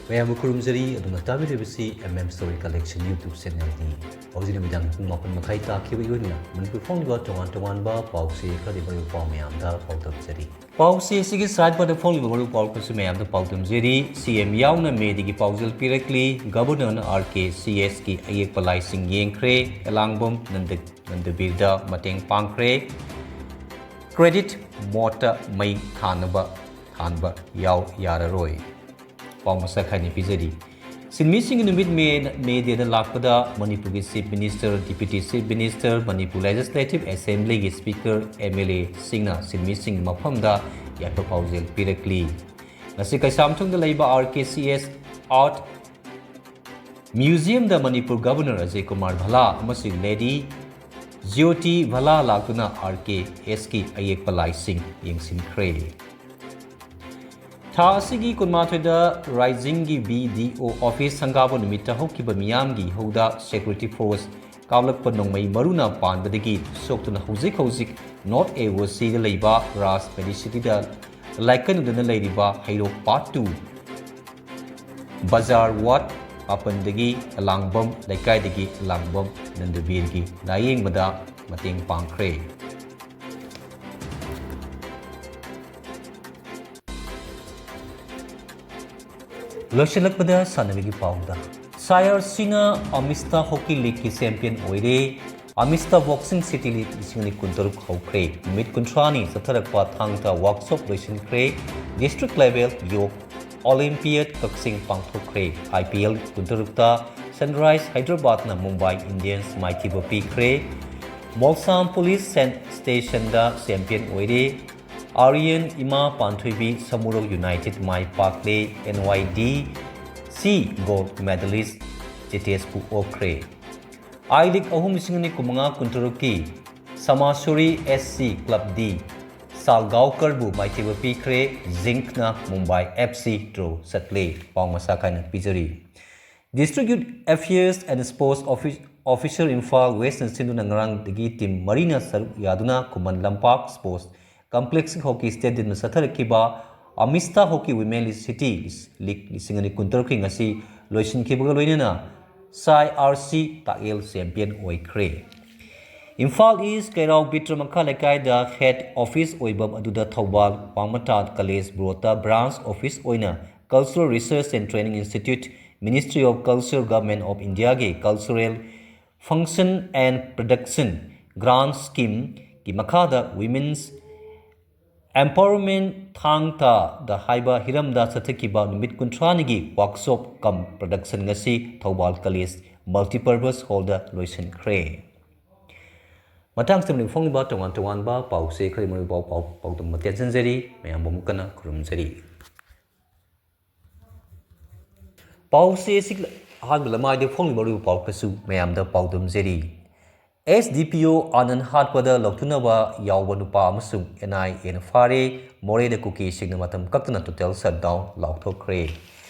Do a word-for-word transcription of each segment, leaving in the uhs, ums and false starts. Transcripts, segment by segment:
ꯃꯌꯥꯝꯕꯨ ꯈꯨꯔꯨꯝꯖꯔꯤ꯫ ꯑꯗꯣꯝꯅ ꯇꯥꯕꯤꯔꯤꯕꯁꯤ M M Story Collection YouTube channel ꯅꯤ꯫ ꯍꯧꯖꯤꯛ ꯅꯨꯃꯤꯗꯥꯡ ꯄꯨꯡ ꯃꯥꯄꯟ ꯃꯈꯥꯏ ꯇꯥꯈꯤꯕꯒꯤ ꯑꯣꯏꯅ ꯃꯅꯤꯄꯨꯔ ꯐꯣꯡꯂꯤꯕ ꯇꯣꯉꯥꯟ ꯇꯣꯉꯥꯟꯕ ꯄꯥꯎꯆꯦ ꯈꯔꯗꯤ ꯃꯔꯨ ꯄꯥꯎ ꯃꯌꯥꯝꯗ ꯄꯥꯎꯗꯝꯖꯔꯤ꯫ ꯄꯥꯎꯆꯦ ꯑꯁꯤꯒꯤ site ꯄꯗ ꯐꯣꯡꯂꯤꯕ ꯃꯔꯨ ꯄꯥꯎ ꯈꯔꯁꯨ ꯃꯌꯥꯝꯗ ꯄꯥꯎꯗꯝꯖꯔꯤ꯫ C M ꯌꯥꯎꯅ ꯃꯦꯗꯒꯤ ꯄꯥꯎꯖꯦꯜ ꯄꯤꯔꯛꯂꯤ꯫ Governorꯅ R K C S ꯀꯤ ꯑꯌꯦꯛꯄ ꯂꯥꯏꯁꯤꯡ ꯌꯦꯡꯈ꯭ꯔꯦ꯫ ꯑꯦꯂꯥꯡꯕꯝ ꯅꯟꯗ-, ꯅꯟꯗꯕꯤꯔꯗ ꯃꯇꯦꯡ ꯄꯥꯡꯈ꯭ꯔꯦ꯫ Credit mode ꯇ ꯃꯩ ꯊꯥꯅꯕ ꯊꯥꯟꯕ ꯌꯥꯎ-, ꯌꯥꯔꯔꯣꯏ꯫ ꯄꯥꯎ ꯃꯁꯛ ꯈꯥꯏꯅ ꯄꯤꯖꯔꯤ꯫ ꯁꯤꯟꯃꯤꯁꯤꯡꯒꯤ ꯅꯨꯃꯤꯠ May, May Day ꯗ ꯂꯥꯛꯄꯗ ꯃꯅꯤꯄꯨꯔꯒꯤ Chief Minister, Deputy Chief Minister, Manipur Legislative Assembly ꯒꯤ Speaker, M L A ꯁꯤꯡꯅ ꯁꯤꯟꯃꯤꯁꯤꯡꯒꯤ ꯃꯐꯝꯗ ꯌꯥꯏꯐ ꯄꯥꯎꯖꯦꯜ ꯄꯤꯔꯛꯂꯤ꯫ ꯉꯁꯤ ꯀꯩꯁꯥꯝꯊꯣꯡꯗ ꯂꯩꯕ R K C S Art Museum ꯗ ꯃꯅꯤꯄꯨꯔ Governor ꯑꯖꯌ ꯀꯨꯃꯥꯔ ꯚꯜꯂꯥ ꯑꯃꯁꯨꯡ Lady ꯖ꯭ꯌꯣꯇꯤ ꯚꯜꯂꯥ ꯂꯥꯛꯇꯨꯅ R K S ꯀꯤ ꯑꯌꯦꯛꯄ ꯂꯥꯏꯁꯤꯡ ꯌꯦꯡꯁꯤꯟꯈ꯭ꯔꯦ꯫ ꯊꯥ ꯑꯁꯤꯒꯤ ꯀꯨꯟꯃꯥꯊꯣꯏꯗ ꯔꯥꯏꯖꯤꯡꯒꯤ B D O office ꯁꯪꯒꯥꯕ ꯅꯨꯃꯤꯠꯇ ꯍꯧꯈꯤꯕ ꯃꯤꯌꯥꯝꯒꯤ ꯏꯍꯧꯗ security force ꯀꯥꯞꯂꯛꯄ ꯅꯣꯡꯃꯩ ꯃꯔꯨꯅ ꯄꯥꯟꯕꯗꯒꯤ ꯁꯣꯛꯇꯨꯅ ꯍꯧꯖꯤꯛ ꯍꯧꯖꯤꯛ North A O C ꯗ ꯂꯩꯕ ꯔꯥꯖ Medicity ꯗ ꯂꯥꯏꯀꯠꯅꯗꯨꯅ ꯂꯩꯔꯤꯕ ꯍꯩꯔꯣꯛ Part two ꯕꯖꯥꯔ Ward ꯃꯥꯄꯟꯗꯒꯤ ꯑꯂꯥꯡꯕꯝ ꯂꯩꯀꯥꯏꯗꯒꯤ ꯑꯂꯥꯡꯕꯝ ꯅꯟꯗꯕꯤꯔꯒꯤ ꯂꯥꯌꯦꯡꯕꯗ ꯃꯇꯦꯡ ꯄꯥꯡꯈ꯭ꯔꯦ꯫ ꯂꯣꯏꯁꯤꯜꯂꯛꯄꯗ ꯁꯥꯟꯅꯕꯒꯤ ꯄꯥꯎꯗ, ꯁꯥꯌꯔ ꯁꯤꯅ ꯑꯃꯤꯁꯇꯥ Hockey League ꯀꯤ champion ꯑꯣꯏꯔꯦ꯫ ꯑꯃꯤꯁꯇꯥ Boxing City League ꯂꯤꯁꯤꯡ ꯑꯅꯤ ꯀꯨꯟꯇꯔꯨꯛ ꯍꯧꯈ꯭ꯔꯦ꯫ ꯅꯨꯃꯤꯠ ꯀꯨꯟꯊ꯭ꯔꯥꯅꯤ ꯆꯠꯊꯔꯛꯄ ꯊꯥꯡ ꯇꯥ workshop ꯂꯣꯏꯁꯤꯟꯈ꯭ꯔꯦ꯫ District level yoga Olympiad Kakching ꯄꯥꯡꯊꯣꯛꯈ꯭ꯔꯦ꯫ I P L ꯀꯨꯟꯇꯔꯨꯛꯇ Sunrise Hyderabad ꯅ Mumbai Indians ꯃꯥꯏꯊꯤꯕ ꯄꯤꯈ꯭ꯔꯦ꯫ ꯃꯣꯜꯁꯥꯝ Police Station ꯗ champion ꯑꯣꯏꯔꯦ꯫ ꯑꯥꯔꯌꯟ ꯏꯃꯥ ꯄꯥꯟꯊꯣꯏꯕꯤ Samurou United my ꯄꯥꯛꯂꯦ꯫ N Y D C gold medalist ꯖꯤꯇꯦꯁꯄꯨ ꯑꯣꯛꯈ꯭ꯔꯦ꯫ I League ꯑꯍꯨꯝ ꯂꯤꯁꯤꯡ ꯑꯅꯤ ꯀꯨꯟꯃꯉꯥ ꯀꯨꯟꯇꯔꯨꯛꯀꯤ ꯁꯃꯥꯁꯨꯔꯤ S C Club D ꯁꯥꯜꯒꯥꯎꯀꯔꯕꯨ ꯃꯥꯏꯊꯤꯕ ꯄꯤꯈ꯭ꯔꯦ꯫ ꯖꯤꯡꯛꯅ ꯃꯨꯝꯕꯥꯏ F C draw ꯆꯠꯂꯦ꯫ ꯄꯥꯎ ꯃꯁꯥ ꯈꯥꯏꯅ ꯄꯤꯖꯔꯤ꯫ District Youth Affairs and Sports Office, Officer Imphal ꯋꯦꯁꯅ ꯁꯤꯟꯗꯨꯅ ꯉꯔꯥꯡꯗꯒꯤ ꯇꯤꯝ ꯃꯔꯤꯅ ꯁꯔꯨꯛ ꯌꯥꯗꯨꯅ Khuman Lampak sports complex hockey ꯁ꯭ꯇꯦꯗꯤꯌꯝꯗ ꯆꯠꯊꯔꯛꯈꯤꯕ ꯑꯃꯤꯁꯇꯥ ꯍꯣꯀꯤ ꯋꯤꯃꯦꯟ ꯁꯤꯇꯤ ꯂꯤꯛ ꯂꯤꯁꯤꯡ ꯑꯅꯤ ꯀꯨꯟꯇꯔꯨꯛꯀꯤ ꯉꯁꯤ ꯂꯣꯏꯁꯤꯟꯈꯤꯕꯒ ꯂꯣꯏꯅꯅ ꯁꯥꯏ ꯑꯥꯔ ꯁꯤ ꯇꯥꯛꯌꯦꯜ ꯆꯦꯝꯄꯤꯌꯟ ꯑꯣꯏꯈ꯭ꯔꯦ꯫ ꯏꯝꯐꯥꯜ ꯏꯁ ꯀꯩꯔꯥꯎ ꯕꯤꯇ꯭ꯔ ꯃꯈꯥ ꯂꯩꯀꯥꯏꯗ ꯍꯦꯗ ꯑꯣꯐꯤꯁ ꯑꯣꯏꯕ ꯑꯗꯨꯗ ꯊꯧꯕꯥꯜ ꯋꯥꯡꯃꯇꯥ ꯀꯂꯦꯖ ꯕ꯭ꯔꯣꯠꯇ ꯕ꯭ꯔꯥꯟꯁ ꯑꯣꯐꯤꯁ ꯑꯣꯏꯅ Cultural Research and Training Institute, Ministry of Culture, Government of Indiaꯒꯤ Cultural Function and Production Grant Schemeꯒꯤ ꯃꯈꯥꯗ Women's Empowerment ꯊꯥꯡ ꯇꯥꯗ ꯍꯥꯏꯕ ꯍꯤꯔꯝꯗ ꯆꯠꯊꯈꯤꯕ ꯅꯨꯃꯤꯠ ꯀꯨꯟꯊ꯭ꯔꯥꯅꯤꯒꯤ workshop cum production ꯉꯁꯤ ꯊꯧꯕꯥꯜ ꯀꯂꯦꯖ multipurpose hallꯗ ꯂꯣꯏꯁꯤꯟꯈ꯭ꯔꯦ꯫ ꯃꯇꯥꯡꯁꯤꯗ ꯐꯣꯡꯂꯤꯕ ꯇꯣꯉꯥꯟ ꯇꯣꯉꯥꯟꯕ ꯄꯥꯎꯁꯦ ꯈꯔ ꯃꯔꯨ ꯄꯥꯎ ꯄꯥꯎ ꯄꯥꯎꯗꯝ ꯇꯦꯟꯁꯤꯟꯖꯔꯤ꯫ ꯃꯌꯥꯝꯕꯨ ꯑꯃꯨꯛ ꯍꯟꯅ ꯈꯨꯔꯨꯝꯖꯔꯤ꯫ ꯄꯥꯎꯁꯦ ꯑꯁꯤ ꯑꯍꯥꯟꯕ ꯂꯃꯥꯏꯗ ꯐꯣꯡꯂꯤꯕ ꯃꯔꯨ ꯄꯥꯎ ꯈꯔꯁꯨ ꯃꯌꯥꯝꯗ ꯄꯥꯎꯗꯝꯖꯔꯤ꯫ S D P O ꯑꯥꯅꯟ ꯍꯥꯠꯄꯗ ꯂꯧꯊꯨꯅꯕ ꯌꯥꯎꯕ ꯅꯨꯄꯥ ꯑꯃꯁꯨ N I Aꯅ ꯐꯥꯔꯦ꯫ ꯃꯣꯔꯦꯗ ꯀꯨꯀꯤꯁꯤꯡꯅ ꯃꯇꯝ ꯀꯛꯇꯅ total shutdown ꯂꯥꯎꯊꯣꯛꯈ꯭ꯔꯦ꯫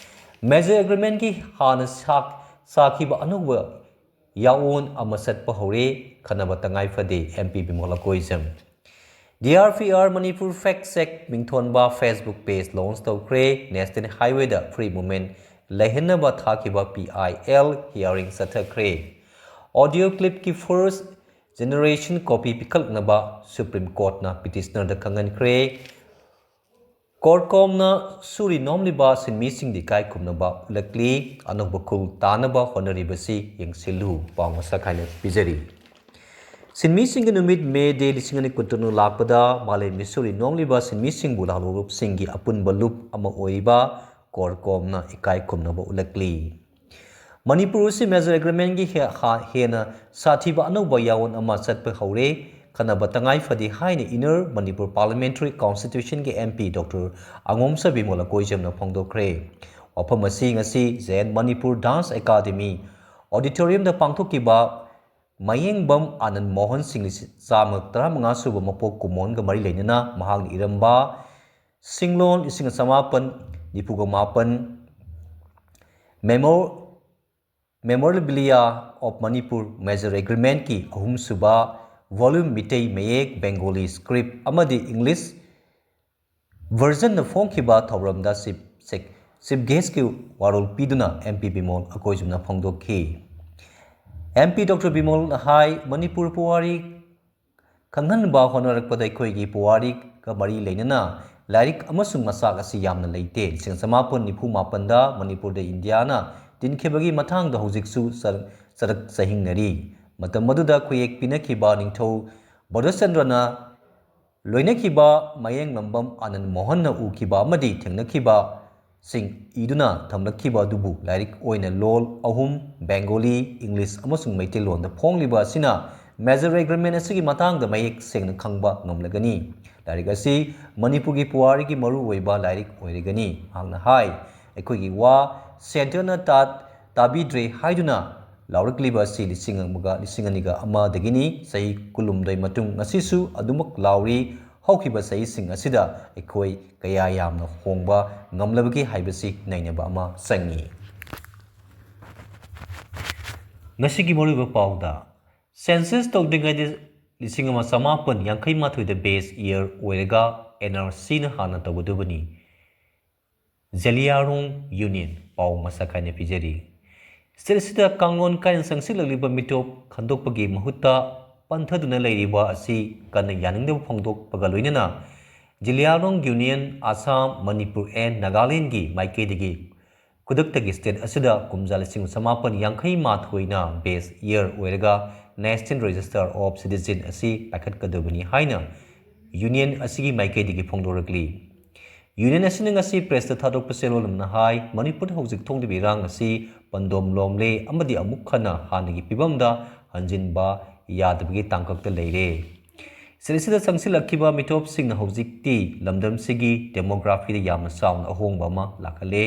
Merger Agreementꯀꯤ ꯍꯥꯟꯅ ꯁꯥꯛ-, ꯁꯥꯈꯤꯕ ꯑꯅꯧꯕ ꯌꯥꯑꯣꯟ ꯑꯃ ꯆꯠꯄ ꯍꯧꯔꯦ, ꯈꯟꯅꯕ ꯇꯉꯥꯏ ꯐꯗꯦ, M P Bimol Akoijam. D R P R Manipur Fact Check ꯃꯤꯡꯊꯣꯟꯕ Facebook page launch ꯇꯧꯈ꯭ꯔꯦ꯫ National Highwayꯗ free movement ꯂꯩꯍꯟꯅꯕ ꯊꯥꯈꯤꯕ P I L hearing ꯆꯠꯊꯈ꯭ꯔꯦ꯫ Audio clipꯀꯤ first generation copy ꯄꯤꯈꯠꯂꯛꯅꯕ Supreme Courtꯅ petitionerꯗ ꯈꯪꯍꯟꯈ꯭ꯔꯦ꯫ ꯀꯣꯔꯀꯣꯝꯅ ꯁꯨꯔꯤ ꯅꯣꯝꯂꯤꯕ ꯁꯤꯟꯃꯤꯁꯤꯡꯗ ꯏꯀꯥꯏ ꯈꯨꯝꯅꯕ ꯎꯠꯂꯛꯂꯤ꯫ ꯑꯅꯧꯕ ꯈꯨꯜ ꯇꯥꯅꯕ ꯍꯣꯠꯅꯔꯤꯕꯁꯤ ꯌꯦꯡꯁꯤꯜꯂꯨ꯫ ꯄꯥꯎ ꯃꯁꯛ ꯈꯥꯏꯅ ꯄꯤꯖꯔꯤ꯫ ꯁꯤꯟꯃꯤꯁꯤꯡꯒꯤ ꯅꯨꯃꯤꯠ May Day ꯂꯤꯁꯤꯡ ꯑꯅꯤ ꯀꯨꯟꯇꯔꯨꯛ ꯂꯥꯛꯄꯗ ꯃꯥꯂꯦꯝꯒꯤ ꯁꯨꯔꯤ ꯅꯣꯝꯂꯤꯕ ꯁꯤꯟꯃꯤꯁꯤꯡꯕꯨ ꯂꯥꯂꯣꯡꯂꯨꯞꯁꯤꯡꯒꯤ ꯑꯄꯨꯟꯕ ꯂꯨꯞ ꯑꯃ ꯑꯣꯏꯔꯤꯕ ꯀꯣꯔꯀꯣꯝꯅ ꯏꯀꯥꯏ ꯈꯨꯝꯅꯕ ꯎꯠꯂꯛꯂꯤ꯫ ꯃꯅꯤꯄꯨꯔ ꯑꯁꯤ Merger Agreementꯀꯤ ꯍꯦ-, ꯍꯥ-, ꯍꯦꯟꯅ ꯁꯥꯊꯤꯕ ꯑꯅꯧꯕ ꯌꯥꯑꯣꯟ ꯑꯃ ꯆꯠꯄ ꯍꯧꯔꯦ꯫ ꯈꯟꯅꯕ ꯇꯉꯥꯏ ꯐꯗꯦ ꯍꯥꯏꯅ Inner Manipur Parliamentary Constituencyꯒꯤ M P Doctor ꯑꯉꯣꯝꯁꯥ Bimol ꯑꯀꯣꯏꯖꯝꯅ ꯐꯣꯡꯗꯣꯛꯈ꯭ꯔꯦ꯫ ꯋꯥꯐꯝ ꯑꯁꯤ ꯉꯁꯤ J N Manipur Dance Academy Auditoriumꯗ ꯄꯥꯡꯊꯣꯛꯈꯤꯕ ꯃꯌꯦꯡꯕꯝ ꯑꯥꯅꯟ ꯃꯣꯍꯟ ꯁꯤꯡ ꯂꯤꯁꯤꯡ ꯆꯥꯝꯃ ꯇꯔꯥꯃꯉꯥ ꯁꯨꯕ ꯃꯄꯣꯛ ꯀꯨꯝꯑꯣꯟꯒ ꯃꯔꯤ ꯂꯩꯅꯅ ꯃꯍꯥꯛꯅ ꯏꯔꯝꯕ ꯁꯤꯡꯂꯣꯟ ꯂꯤꯁꯤꯡ ꯆꯃꯥꯄꯟ ꯅꯤꯐꯨꯒ ꯃꯥꯄꯟ, Memo-, Memorabilia of Manipur Major Agreement-ꯀꯤ ꯑꯍꯨꯝꯁꯨꯕ volume ꯃꯤꯇꯩ ꯃꯌꯦꯛ, Bengali script ꯑꯃꯗꯤ English version-ꯅ ꯐꯣꯡꯈꯤꯕ ꯊꯧꯔꯝꯗ chief sec-, chief guest-ꯀꯤ ꯋꯥꯔꯣꯜ ꯄꯤꯗꯨꯅ M P ꯕꯤꯃꯣꯜ ꯑꯀꯣꯏꯖꯝꯅ ꯐꯣꯡꯗꯣꯛꯈꯤ꯫ M P Doctor ꯕꯤꯃꯣꯜꯅ ꯍꯥꯏ, ꯃꯅꯤꯄꯨꯔ ꯄꯨꯋꯥꯔꯤ ꯈꯪꯍꯟꯕ ꯍꯣꯠꯅꯔꯛꯄꯗ ꯑꯩꯈꯣꯏꯒꯤ ꯄꯨꯋꯥꯔꯤꯒ ꯃꯔꯤ ꯂꯩꯅꯅ ꯂꯥꯏꯔꯤꯛ ꯑꯃꯁꯨꯡ ꯃꯆꯥꯛ ꯑꯁꯤ ꯌꯥꯝꯅ ꯂꯩꯇꯦ꯫ ꯂꯤꯁꯤꯡ ꯆꯃꯥꯄꯟ ꯅꯤꯐꯨ ꯃꯥꯄꯟꯗ ꯃꯅꯤꯄꯨꯔꯗ ꯏꯟꯗꯤꯌꯥꯅ ꯇꯤꯟꯈꯤꯕꯒꯤ ꯃꯇꯥꯡꯗ ꯍꯧꯖꯤꯛꯁꯨ ꯆꯔ-, ꯆꯔꯛ ꯆꯍꯤꯡꯅꯔꯤ꯫ ꯃꯇꯝ ꯑꯗꯨꯗ ꯈꯨꯌꯦꯛ ꯄꯤꯅꯈꯤꯕ ꯅꯤꯡꯊꯧ ꯕꯣꯙꯆꯟꯗ꯭ꯔꯅ ꯂꯣꯏꯅꯈꯤꯕ ꯃꯌꯦꯡ ꯅꯝꯕꯝ ꯑꯥꯅꯟ ꯃꯣꯍꯟꯅ ꯎꯈꯤꯕ ꯑꯃꯗꯤ ꯊꯦꯡꯅꯈꯤꯕꯁꯤꯡ ꯏꯗꯨꯅ ꯊꯝꯂꯛꯈꯤꯕ ꯑꯗꯨꯕꯨ ꯂꯥꯏꯔꯤꯛ ꯑꯣꯏꯅ ꯂꯣꯜ ꯑꯍꯨꯝ, Bengali, English ꯑꯃꯁꯨꯡ ꯃꯩꯇꯩꯂꯣꯟꯗ ꯐꯣꯡꯂꯤꯕ ꯑꯁꯤꯅ Major Agreement ꯑꯁꯤꯒꯤ ꯃꯇꯥꯡꯗ ꯃꯌꯦꯛ ꯁꯦꯡꯅ ꯈꯪꯕ ꯉꯝꯂꯒꯅꯤ꯫ ꯂꯥꯏꯔꯤꯛ ꯑꯁꯤ ꯃꯅꯤꯄꯨꯔꯒꯤ ꯄꯨꯋꯥꯔꯤꯒꯤ ꯃꯔꯨꯑꯣꯏꯕ ꯂꯥꯏꯔꯤꯛ ꯑꯣꯏꯔꯒꯅꯤ꯫ ꯃꯍꯥꯛꯅ ꯍꯥꯏ, ꯑꯩꯈꯣꯏꯒꯤ ꯋꯥ centre-ꯅ ꯇꯥ-, ꯇꯥꯕꯤꯗ꯭ꯔꯦ ꯍꯥꯏꯗꯨꯅ ꯂꯥꯎꯔꯛꯂꯤꯕ ꯑꯁꯤ ꯂꯤꯁꯤꯡ ꯑꯃꯒ, ꯂꯤꯁꯤꯡ ꯑꯅꯤꯒ ꯑꯃꯗꯒꯤꯅꯤ꯫ ꯆꯍꯤ ꯀꯨꯟꯍꯨꯝꯗꯣꯏ ꯃꯇꯨꯡ ꯉꯁꯤꯁꯨ ꯑꯗꯨꯃꯛ ꯂꯥꯎꯔꯤ꯫ ꯍꯧꯈꯤꯕ ꯆꯍꯤꯁꯤꯡ ꯑꯁꯤꯗ ꯑꯩꯈꯣꯏ ꯀꯌꯥ ꯌꯥꯝꯅ ꯍꯣꯡꯕ ꯉꯝꯂꯕꯒꯦ ꯍꯥꯏꯕꯁꯤ ꯅꯩꯅꯕ ꯑꯃ ꯆꯪꯏ꯫ ꯉꯁꯤꯒꯤ ꯃꯔꯨꯑꯣꯏꯕ ꯄꯥꯎꯗ, census ꯇꯧꯗ꯭ꯔꯤꯉꯩꯗ ꯂꯤꯁꯤꯡ ꯑꯃ ꯆꯃꯥꯄꯟ ꯌꯥꯡꯈꯩ ꯃꯥꯊꯣꯏꯗ base year ꯑꯣꯏꯔꯒ N R C-ꯅ ꯍꯥꯟꯅ ꯇꯧꯒꯗꯕꯅꯤ꯫ ꯖꯦꯂꯤꯌꯥꯡꯔꯣꯡ Union ꯄꯥꯎ ꯃꯁꯛ ꯈꯥꯏꯅ ꯄꯤꯖꯔꯤ꯫ State ꯑꯁꯤꯗ ꯀꯥꯡꯂꯣꯟ ꯀꯥꯏꯅ ꯆꯪꯁꯤꯜꯂꯛꯂꯤꯕ ꯃꯤꯇꯣꯞ ꯈꯟꯗꯣꯛꯄꯒꯤ ꯃꯍꯨꯠꯇ ꯄꯟꯊꯗꯨꯅ ꯂꯩꯔꯤꯕ ꯑꯁꯤ ꯀꯟꯅ ꯌꯥꯅꯤꯡꯗꯕ ꯐꯣꯡꯗꯣꯛꯄꯒ ꯂꯣꯏꯅꯅ ꯖꯦꯂꯤꯌꯥꯡꯔꯣꯡ Union, ꯑꯁꯥꯝ, ꯃꯅꯤꯄꯨꯔ and ꯅꯥꯒꯥꯂꯦꯟꯒꯤ ꯃꯥꯏꯀꯩꯗꯒꯤ ꯈꯨꯗꯛꯇꯒꯤ state ꯑꯁꯤꯗ ꯀꯨꯝꯖꯥ ꯂꯤꯁꯤꯡ ꯆꯃꯥꯄꯟ ꯌꯥꯡꯈꯩ ꯃꯥꯊꯣꯏꯅ base year ꯑꯣꯏꯔꯒ National Register of Citizen ꯑꯁꯤ ꯄꯥꯏꯈꯠꯀꯗꯕꯅꯤ ꯍꯥꯏꯅ Union ꯑꯁꯤꯒꯤ ꯃꯥꯏꯀꯩꯗꯒꯤ ꯐꯣꯡꯗꯣꯔꯛꯂꯤ꯫ Union ꯑꯁꯤꯅ ꯉꯁꯤ press-ꯇ ꯊꯥꯗꯣꯛꯄ ꯆꯦꯔꯣꯜ ꯑꯃꯅ ꯍꯥꯏ, ꯃꯅꯤꯄꯨꯔꯗ ꯍꯧꯖꯤꯛ ꯊꯣꯛꯂꯤꯕ ꯏꯔꯥꯡ ꯑꯁꯤ ꯄꯟꯗꯣꯝ ꯂꯣꯝꯂꯦ ꯑꯃꯗꯤ ꯑꯃꯨꯛ ꯍꯟꯅ ꯍꯥꯟꯅꯒꯤ ꯐꯤꯕꯝꯗ ꯍꯟꯖꯤꯟꯕ ꯌꯥꯗꯕꯒꯤ ꯇꯥꯡꯀꯛꯇ ꯂꯩꯔꯦ꯫ State ꯑꯁꯤꯗ ꯆꯪꯁꯤꯜꯂꯛꯈꯤꯕ ꯃꯤꯇꯣꯞꯁꯤꯡꯅ ꯍꯧꯖꯤꯛꯇꯤ ꯂꯝꯗꯝꯁꯤꯒꯤ demography-ꯗ ꯌꯥꯝꯅ ꯆꯥꯎꯅ ꯑꯍꯣꯡꯕ ꯑꯃ ꯂꯥꯛꯍꯜꯂꯦ꯫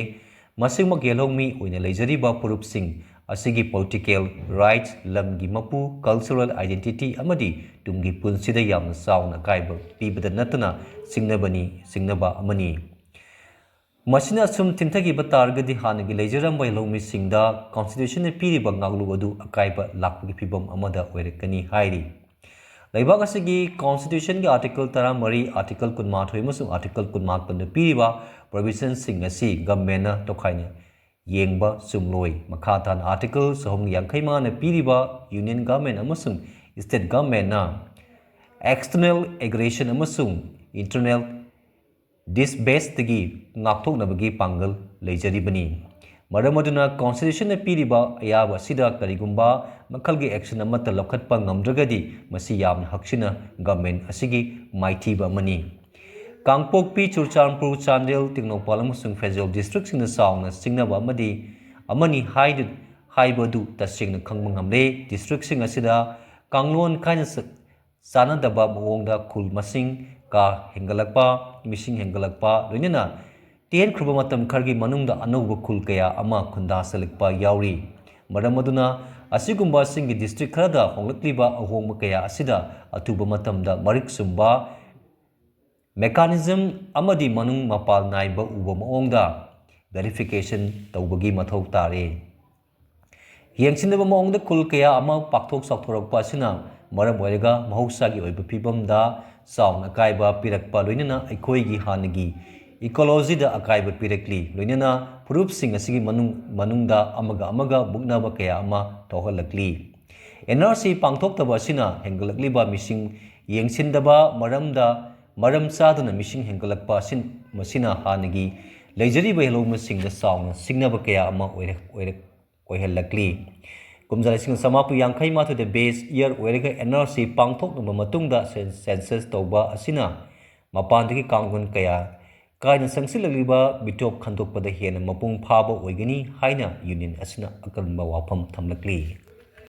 ꯃꯁꯤꯃꯛ ꯌꯦꯜꯍꯧꯃꯤ ꯑꯣꯏꯅ ꯂꯩꯖꯔꯤꯕ ꯐꯨꯔꯨꯞꯁꯤꯡ ꯑꯁꯤꯒꯤ political rights, ꯂꯝꯒꯤ ꯃꯄꯨ, cultural identity ꯑꯃꯗꯤ ꯇꯨꯡꯒꯤ ꯄꯨꯟꯁꯤꯗ ꯌꯥꯝꯅ ꯆꯥꯎꯅ ꯑꯀꯥꯏꯕ ꯄꯤꯕꯗ ꯅꯠꯇꯅ ꯁꯤꯡꯅꯕꯅꯤ, ꯁꯤꯡꯅꯕ ꯑꯃꯅꯤ꯫ ꯃꯁꯤꯅ ꯑꯁꯨꯝ ꯊꯦꯡꯊꯈꯤꯕ ꯇꯥꯔꯒꯗꯤ ꯍꯥꯟꯅꯒꯤ ꯂꯩꯖꯔꯝꯕ ꯂꯧꯃꯤꯁꯤꯡꯗ constitutionꯅ ꯄꯤꯔꯤꯕ ꯉꯥꯛꯂꯨ ꯑꯗꯨ ꯑꯀꯥꯏꯕ ꯂꯥꯛꯄꯒꯤ ꯐꯤꯚꯝ ꯑꯃꯗ ꯑꯣꯏꯔꯛꯀꯅꯤ ꯍꯥꯏꯔꯤ꯫ ꯂꯩꯕꯥꯛ ꯑꯁꯤꯒꯤ constitutionꯒꯤ article ꯇꯔꯥꯃꯔꯤ, article ꯀꯨꯟꯃꯥꯊꯣꯏ ꯑꯃꯁꯨꯡ article ꯀꯨꯟꯃꯥꯄꯟꯗ ꯄꯤꯔꯤꯕ provisionꯁꯤꯡ ꯑꯁꯤ governmentꯅ ꯇꯣꯈꯥꯏꯅ ꯌꯦꯡꯕ ꯆꯨꯝꯂꯣꯏ꯫ ꯃꯈꯥ ꯇꯥꯅ article ꯆꯍꯨꯝ ꯌꯥꯡꯈꯩ ꯃꯉꯥꯅ ꯄꯤꯔꯤꯕ union government ꯑꯃꯁꯨꯡ state governmentꯅ external aggression ꯑꯃꯁꯨꯡ internal dispatchꯇꯒꯤ ꯉꯥꯛꯊꯣꯛꯅꯕꯒꯤ ꯄꯥꯡꯒꯜ ꯂꯩꯖꯔꯤꯕꯅꯤ꯫ ꯃꯔꯝ ꯑꯗꯨꯅ constitutionꯅ ꯄꯤꯔꯤꯕ ꯑꯌꯥꯕ ꯑꯁꯤꯗ ꯀꯔꯤꯒꯨꯝꯕ ꯃꯈꯜꯒꯤ action ꯑꯃꯠꯇ ꯂꯧꯈꯠꯄ ꯉꯝꯗ꯭ꯔꯒꯗꯤ ꯃꯁꯤ ꯌꯥꯝꯅ ꯍꯛꯁꯤꯟꯅ government ꯑꯁꯤꯒꯤ ꯃꯥꯏꯊꯤꯕ ꯑꯃꯅꯤ꯫ ꯀꯥꯡꯄꯣꯛꯄꯤ, ꯆꯨꯔꯆꯥꯟꯄꯨꯔ, ꯆꯥꯟꯗꯦꯜ, ꯇꯦꯡꯅꯧꯄꯜ ꯑꯃꯁꯨꯡ ꯐꯦꯖꯣꯜ districtꯁꯤꯡꯗ ꯆꯥꯎꯅ ꯁꯤꯡꯅꯕ ꯑꯃꯗꯤ ꯑꯃꯅꯤ ꯍꯥꯏꯗꯨ-, ꯍꯥꯏꯕꯗꯨ ꯇꯁꯦꯡꯅ ꯈꯪꯕ ꯉꯝꯂꯦ꯫ Districtꯁꯤꯡ ꯑꯁꯤꯗ ꯀꯥꯡꯂꯣꯟ ꯀꯥꯏꯅ ꯆ-, ꯆꯥꯟꯅꯗꯕ ꯃꯑꯣꯡꯗ ꯈꯨꯜ ꯃꯁꯤꯡ ꯀꯥ ꯍꯦꯟꯒꯠꯂꯛꯄ, ꯃꯤꯁꯤꯡ ꯍꯦꯟꯒꯠꯂꯛꯄ, ꯂꯣꯏꯅꯅ ꯇꯦꯟꯈ꯭ꯔꯕ ꯃꯇꯝ ꯈꯔꯒꯤ ꯃꯅꯨꯡꯗ ꯑꯅꯧꯕ ꯈꯨꯜ ꯀꯌꯥ ꯑꯃ ꯈꯨꯟꯗꯥꯁꯤꯜꯂꯛꯄ ꯌꯥꯎꯔꯤ꯫ ꯃꯔꯝ ꯑꯗꯨꯅ ꯑꯁꯤꯒꯨꯝꯕꯁꯤꯡꯒꯤ district ꯈꯔꯗ ꯍꯣꯡꯂꯛꯂꯤꯕ ꯑꯍꯣꯡꯕ ꯀꯌꯥ ꯑꯁꯤꯗ ꯑꯊꯨꯕ ꯃꯇꯝꯗ ꯃꯔꯤꯛ ꯆꯨꯝꯕ mechanism ꯑꯃꯗꯤ ꯃꯅꯨꯡ ꯃꯄꯥꯜ ꯅꯥꯏꯕ ꯎꯕ ꯃꯑꯣꯡꯗ verification ꯇꯧꯕꯒꯤ ꯃꯊꯧ ꯇꯥꯔꯦ꯫ ꯌꯦꯡꯁꯤꯟꯗꯕ ꯃꯑꯣꯡꯗ ꯈꯨꯜ ꯀꯌꯥ ꯑꯃ ꯄꯥꯛꯊꯣꯛ ꯆꯥꯎꯊꯣꯔꯛꯄ ꯑꯁꯤꯅ ꯃꯔꯝ ꯑꯣꯏꯔꯒ ꯃꯍꯧꯁꯥꯒꯤ ꯑꯣꯏꯕ ꯐꯤꯕꯝꯗ ꯆꯥꯎꯅ ꯑꯀꯥꯏꯕ ꯄꯤꯔꯛꯄ, ꯂꯣꯏꯅꯅ ꯑꯩꯈꯣꯏꯒꯤ ꯍꯥꯟꯅꯒꯤ ecologyꯗ ꯑꯀꯥꯏꯕ ꯄꯤꯔꯛꯂꯤ, ꯂꯣꯏꯅꯅ ꯐꯨꯔꯨꯞꯁꯤꯡ ꯑꯁꯤꯒꯤ ꯃꯅꯨꯡ-, ꯃꯅꯨꯡꯗ ꯑꯃꯒ ꯑꯃꯒ ꯃꯨꯛꯅꯕ ꯀꯌꯥ ꯑꯃ ꯊꯣꯛꯍꯜꯂꯛꯂꯤ꯫ NRC ꯄꯥꯡꯊꯣꯛꯇꯕ ꯑꯁꯤꯅ ꯍꯦꯟꯒꯠꯂꯛꯂꯤꯕ ꯃꯤꯁꯤꯡ ꯌꯦꯡꯁꯤꯟꯗꯕ ꯃꯔꯝꯗ, ꯃꯔꯝ ꯆꯥꯗꯅ ꯃꯤꯁꯤꯡ ꯍꯦꯟꯒꯠꯂꯛꯄ ꯑꯁꯤ, ꯃꯁꯤꯅ ꯍꯥꯟꯅꯒꯤ ꯂꯩꯖꯔꯤꯕ ꯂꯧꯃꯤꯁꯤꯡꯗ ꯆꯥꯎꯅ ꯁꯤꯡꯅꯕ ꯀꯌꯥ ꯑꯃ ꯑꯣꯏꯔꯛ-, ꯑꯣꯏꯔꯛ-, ꯑꯣꯏꯍꯜꯂꯛꯂꯤ꯫ ꯀꯨꯝꯖꯥ ꯂꯤꯁꯤꯡ ꯆꯃꯥꯄꯟ ꯌꯥꯡꯈꯩ ꯃꯥꯊꯣꯏꯗ base year ꯑꯣꯏꯔꯒ NRC ꯄꯥꯡꯊꯣꯛꯂꯕ ꯃꯇꯨꯡꯗ cen-, census ꯇꯧꯕ ꯑꯁꯤꯅ ꯃꯄꯥꯟꯗꯒꯤ ꯀꯥꯡꯂꯣꯟ ꯀꯌꯥ ꯀꯥꯏꯅ ꯆꯪꯁꯤꯜꯂꯛꯂꯤꯕ ꯃꯤꯇꯣꯞ ꯈꯟꯗꯣꯛꯄꯗ ꯍꯦꯟꯅ ꯃꯄꯨꯡ ꯐꯥꯕ ꯑꯣꯏꯒꯅꯤ ꯍꯥꯏꯅ union ꯑꯁꯤꯅ ꯑꯀꯟꯕ ꯋꯥꯐꯝ ꯊꯝꯂꯛꯂꯤ꯫